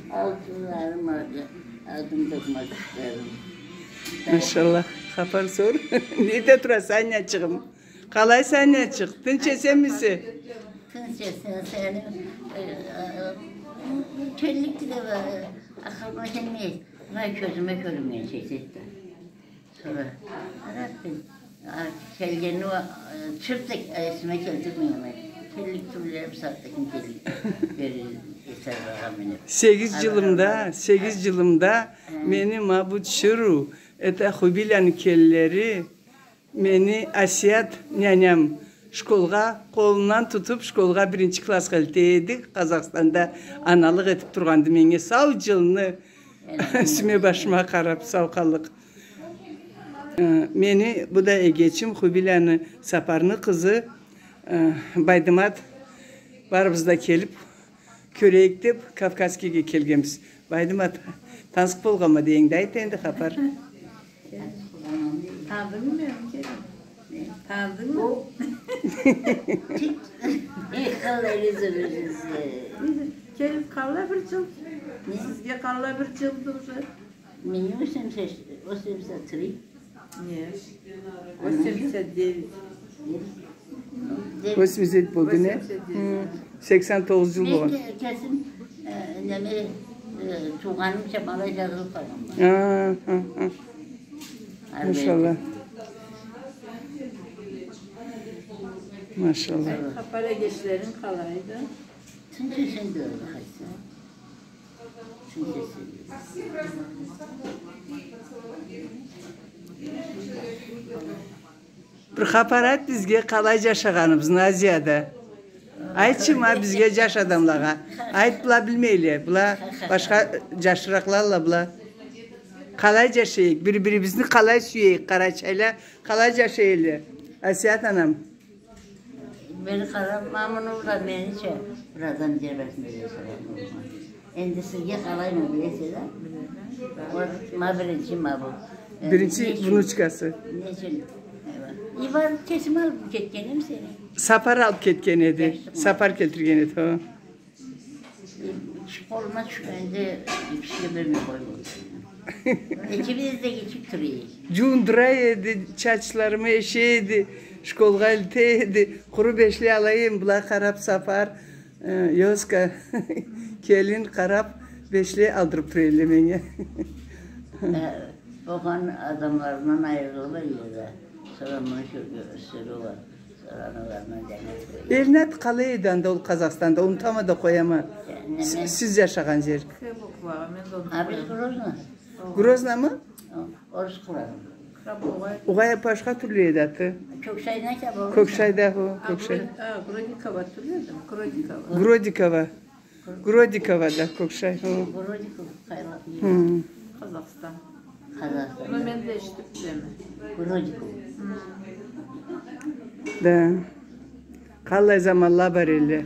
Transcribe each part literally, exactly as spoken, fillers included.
Алтынларым, алтын токмачыкъларым. Машалла, хапар сор. Неда тураса, Анячыгъым? Къалайса, Анячыкъ? Тынч эсенмисе? Тынч эсен, сени, э, э, келликди деб, э, акъылыма келмей. Ма кёзюме кёрюннгенча эте да. Сора, Раббим, а, келгенни, а, чырт да эсиме келтирмейме. Келлик тюлдю, бусагъатда ким келлик берир, эсе баргъан мени. Сегиз джылымда, сегиз джылымда мени ма бу тиширыу, это Хубийланы келинлери, мени Асият няням школгъа, къолумдан тутуб, школгъа биринчи классха элте эди, Къазахстанда аналыкъ этиб тургъанды меннге сау джылны. Юсюме, башыма къараб, сау къаллыкъ. Э, мени, бу да эгечим, Хубийланы, Сапарны къызы, э, Байдымат, барыбыз да келиб кёрейик деб, Кавказскийге келгенбиз. Байдымат, тансыкъ болгъанма дейинг да, айт энди хапар. Таныдынгмы мени, келин? Таныдынгмы? Келиб къалла бир джыл. Сизге къалла бир джылды уже. Мне восемьдесят, восемьдесят три. Нет. Восемьдесят девять. Восемьдесят девять болду, не? Восемьдесят девять. Хы. Сексен тогъуз джыл болгъан. Мен ке-, кесим, э, неме, э, туугъанымча ма алай джазылыб къалгъанма. Хы, хы, хы. Машалла. Машалла. Хапар, эгечлеринг къалайды? Тынч эсен да, къайсы. Тынч эсен да. Бир хапар айт бизге, къалай джашагъаныбызны Азияда. Айтчы ма бизге, джаш адамлагъа. Айт, была билмейле, была башха джашыракъладыла была. Къалай джашайыкъ, бир-бирибизни къалай сюейик, къарачайла къалай джашайла. Асият анам. Мени къара, ма муну бла менича бир адам джер башында джашагъан болгъан. Энди сизге къалайма билесе да. Ол ма биринчи ма бу. Э, биринчи внучкасы. Не ючюн? Ибар кесим алыб кетген эм сени. Сапар алыб кетген эди. Сапар келтирген эди, хо. Э, къолума тюшгенде экишге бермей къоймагъан. Экибиз да кетиб тура эдик. Джуундура эди, чачларымы эше эди, школгъа элте эди. Къуру бешле алай эм, была къараб Сапар. Э, ёзка, келин къараб, бешле алдырыб тура эдиле меннге. Э, болгъан адамларындан айырылыб эди да, сора муну сюрю-, сюрюб, сора аналарындан джангы. Элни аты къалай эди анда ол Къазахстанда? Унутама да къояма. Э, неме? С-, сиз джашагъан джер. Ким ол? А, биз Грозно. Грозномы? О, Орус Къураны. Огъай, башха тюрлю эди аты. Кёкшайны айтама. Кёкшай да, хо, а, Кёкшай. Гро-, а, Гродикова тюл эдими? Гродикова. Гродикова. Гродикова да, Кёкшай, хо. Гродикова, къайла. Хы. Къазахстан. Къазахстан. Муну мен да эшитиб билеме. Гродикова. Хы. Да. Къаллай заманла бар эдиле.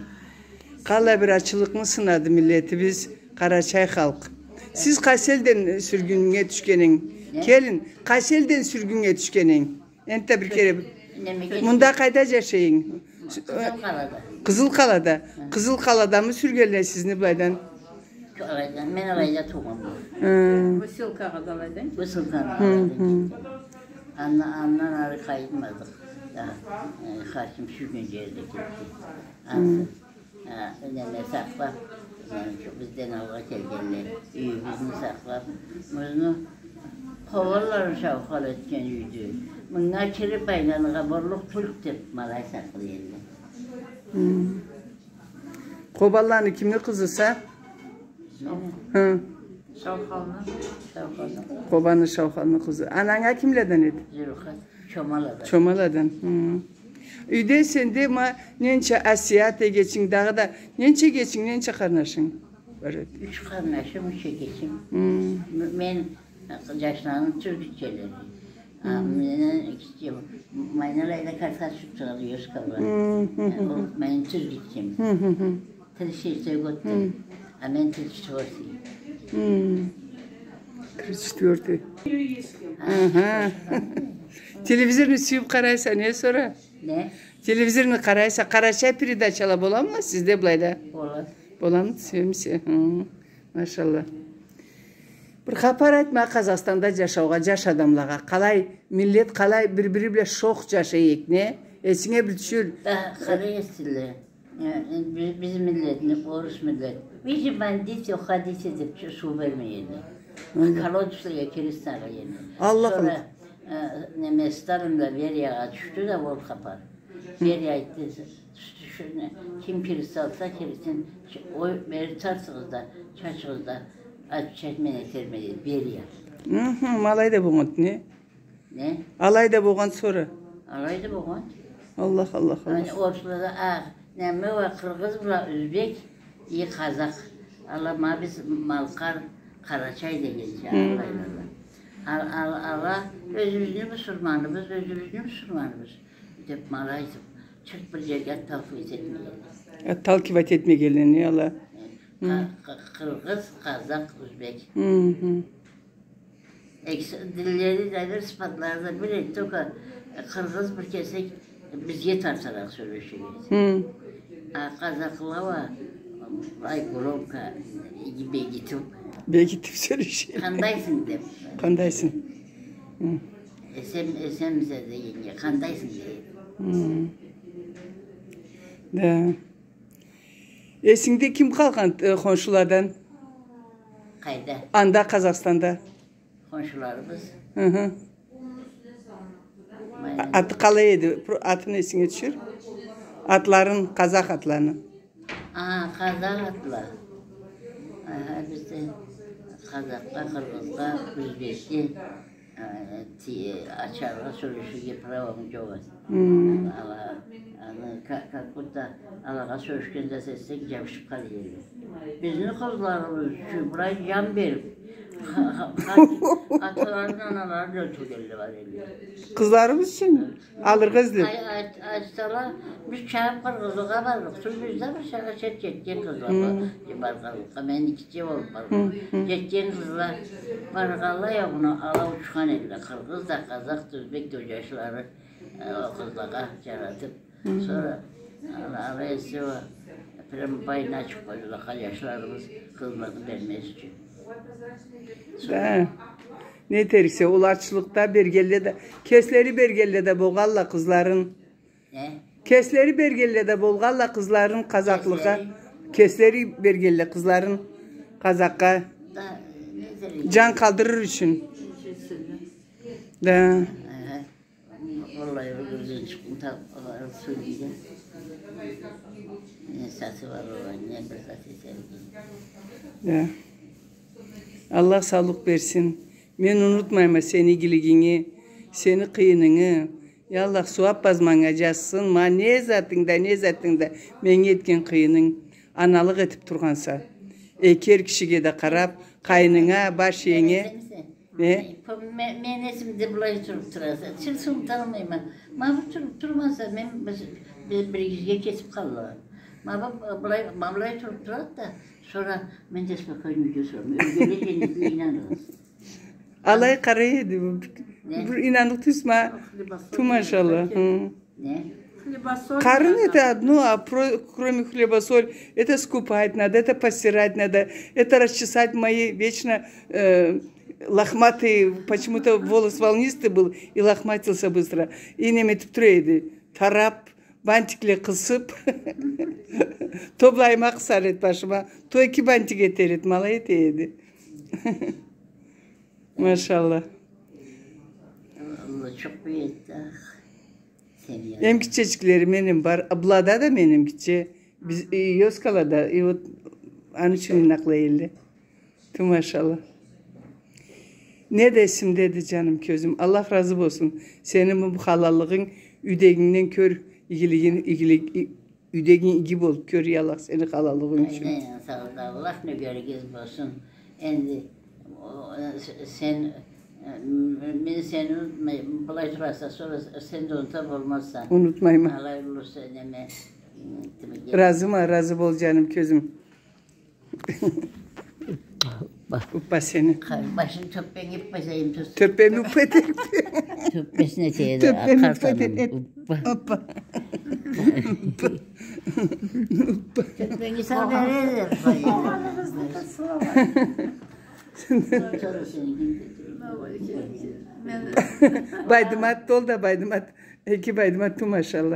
Къаллай бир ачылыкъны сынады миллетибиз, къарачай халкъ. Сиз къайсы элден сюргюннге тюшген эдинг? Не? Келин, къайсы элден сюргюннге тюшген эдинг? Энтда бир кере. Немеге? Мында къайда джашай эдинг? Къызыл Къалада. Къызыл Къалада. Хы. Къызыл Къаладамы сюргенле сизни былайдан? Алайдан, мен алайда туугъанма. Хы. Высылкагъа да алайдан. Высылкагъа да алайдан. Хы, хы. Андан, андан ары къайтмадыкъ. Да, э, Хашим сюрген джерде кетди. Хы. Ансы, э, неме сакълаб, э, бизден алгъа келгенле, юйюбюзню сакълаб, музну къобанларын шаукъал этген юйдю. Мынга кириб айланыргъа борлукъ тюлдю деб, ма алай сакълай эдиле. Хы. Къобанланы кимни къызыса? Шаукъал. Хы. Шаукъалны. Шаукъалны. Къобанны Шаукъалны къызы. Ананг а кимледен эди? Зулейха. Чомаладан. Чомаладан. Хы. Юйде сенде ма ненча Асият эгечинг, дагъыда ненча эгечинг, ненча къарнашынг бар эди? Юч къарнашым, юч эгечим. Хы. М-, мен джашларым тюрк гитчелери. А, менден кичи, Майналайда картха тюшюб турады, ёзкала. Хы, хы, хы. Ол мени тюрк гитчем. Хы, хы, хы. Тридцать шестой годду. Хы. А мен тридцать четвёртый. Хы. Тридцать четвёртый. А. Аха. Телевизорну сюйюп къарайса, не сора? Не? Телевизорну къарайса, къарачай передачала боламыла сизде былайда? Болады. Боламы, сюемисе? Хы, машалла. Бир хапар айтма Къазахстанда джашаугъа, джаш адамлагъа. Къалай, миллет къалай бир-бири бла шох джашай экен, не? Эсинге бир тюшюр. Да, къалай эсинде. Э, би-, биз миллетни, орус миллет. Видите, бандиты, уходите деп, чы-, суу бермей эди. Анда. Колодцлеге кирип салгъан эди. Аллах, сора, Аллах. Э, неме, Сталин да Бериягъа тюшдю да, ол хапар. Берия айтды, тюшдю, шуну ким кирип салса, кирсин, ч-, ой, бери тартыгъыз да, чачыгъыз да, отвечать мен этерме, деди, Берия. Хы-хы, алай да болгъанды, не? Не? Алай да болгъан сора. Алай да болгъан. Аллах, Аллах, Аллах. Аны орусла да, а, неме уа, къыргъыз бла узбек, и, къазах. Ала ма биз малкъар, къарачай дегенча, хы, алайлала. Ал-, ал-, ала, ёзюбюзню мусурманыбыз, ёзюбюзню мусурманыбыз. Деп ма алай айтып, чырт бир джерге отталкивать этмегенле. Отталкивать этмегенле, не ала? Э, хы. Къа-, къы-, къыргъыз, къазах, узбек. Хы-хы. Экс-, диллери да бир, сыфатлары да бир эди, только, э, къыргъыз бир кесек бизге тартаракъ сёлешеди. Хы. А къазахла уа былай громко, иги бегитип. Бегитип сёлешеди. Къандайсынг деп. Къандайсынг? Хы. Эсен-, эсенмисе дегеннге, къандайсынг дейди. Хы. Да. Эсингде ким къалгъан, э, хоншуладан? Къайда? Анда, Къазахстанда. Хоншуларыбыз. Хы-хы. Аты къалай эди? Про-, атын эсинге тюшюр. Атларын, къазах атларын. А, къазах атла. Аха, бизде къазахха, къыргъызгъа, узбекге, э, ти-, ачаргъа, сёлеширге правонг джокъ эди. Хы. Ала, аны, ка-, как будто алагъа сёлешген зат этсенг, джабышып къалыр эди. Бизни къызларыбыз ючюн былай джан берип, ха-, ха-, ха-, аталарын, аналарын ёлтюргенле бар эди. Къызларыбыз ючюн алыргъа излеп. Ай-, ай-, айтсала, биз чабып къыргъызлыкъгъа бардыкъ. Сора бизде бир шагъа чет джетген къызла бар, хы, баргъанлыкъгъа. Мен гитче болуп баргъанма. Хы, хы. Джетген къызла баргъанлай, огъуна ала учхан эдиле. Къыргъыз да, къазах да, узбек да ол джашлары, э, ол къызлагъа джаратып. Хы. Сора ала, ала эсе уа, прям байына чыгъып къойдула, къа-, джашларыбыз къызларын бермез ючюн. Да. Не этериксе, ол ачлыкъда бергенле да, кеслери бергенле да болгъанла къызларын. Не? Кеслери бергенле да болгъанла къызларын къазахлыкъгъа. Кеслери? Кеслери бергенле къызларын къазахха. Да, не этерик? Джан къалдырыр ючюн. Да. Аха. Валлахи, ол ёзден чыкъгъан тап-, ол сюйюмдю. Не саты бар, ол не бир зат этерик. Да. Аллах саулукъ берсин. Мен унутмайма сени игилигинги, сени къыйынынгы. Я Аллах, сууап базманга джазсын. Ма не затынгда, не затынгда меннге этген къыйынынг. Аналыкъ этип тургъанса. Эки эр кишиге да къарап, къайынынга, баш иенге. Не? Ме-, мен эсимде былай туруп тураса, чырсын унуталмайма. Ма бу туруп турмаса, мен бир, бир, бир изге кетип къаллыкъма. Ма бу былай, ма былай туруп турады да, сора мен да спокойно юйде турама. Ёлгенле джаннетге ийнанырсыз. Алай къарай эди бу. Не? Бир ийнаныкъ тюз ма. Ту, машалла. Хы. Не? Хлебосол. Къарын это одно, а про-, кроме хлебосоль, это скупать надо, это постирать надо, это расчесать мои вечно, э, лохматые, почему-то волос волнистый был и лохматился быстро. И неме этип тура эди. Тарап, бантикле къысып, то былайыма къысар эди башыма, то эки бантик этер эди, ма алай эте эди. Машалла. Аллах чокъ бюйюк этди, ах. Семья. Эм гитчечиклери меним бар. Былада да меним гитче. Биз, э, ёзкалада, и вот аны ючюн ийнакъла элле. Ту, машалла. Не да эсимдеди, джаным, кёзюм. Аллах разы болсун. Сени бу халаллыгъынг, юйдегингден кёр, игилигин, игилик, и-, юйдегинг иги болуп кёр, я Аллах, сени халаллыгъынг ючюн. Айна, сау бол, Аллах нёгеригиз болсун. Энди, о, э, с-, сен, э, м-, мен сени унутмай-, былай тураса, сора с-, сен да унута болмазса. Унутмайма. Алай болурса, неме, м, тимге. Разыма, разы бол, джаным, кёзюм. Уппа сени. Башын тёппенги уппа этейим, тюз. Тёппеми уппа этейим. Тёппесине тиеди, тёппеми уппа этейим. Уппа. Уппа. Уппа. Тёппенги сау бередиле. Байдымат, ол да Байдымат. Эки Байдымат ту, машалла.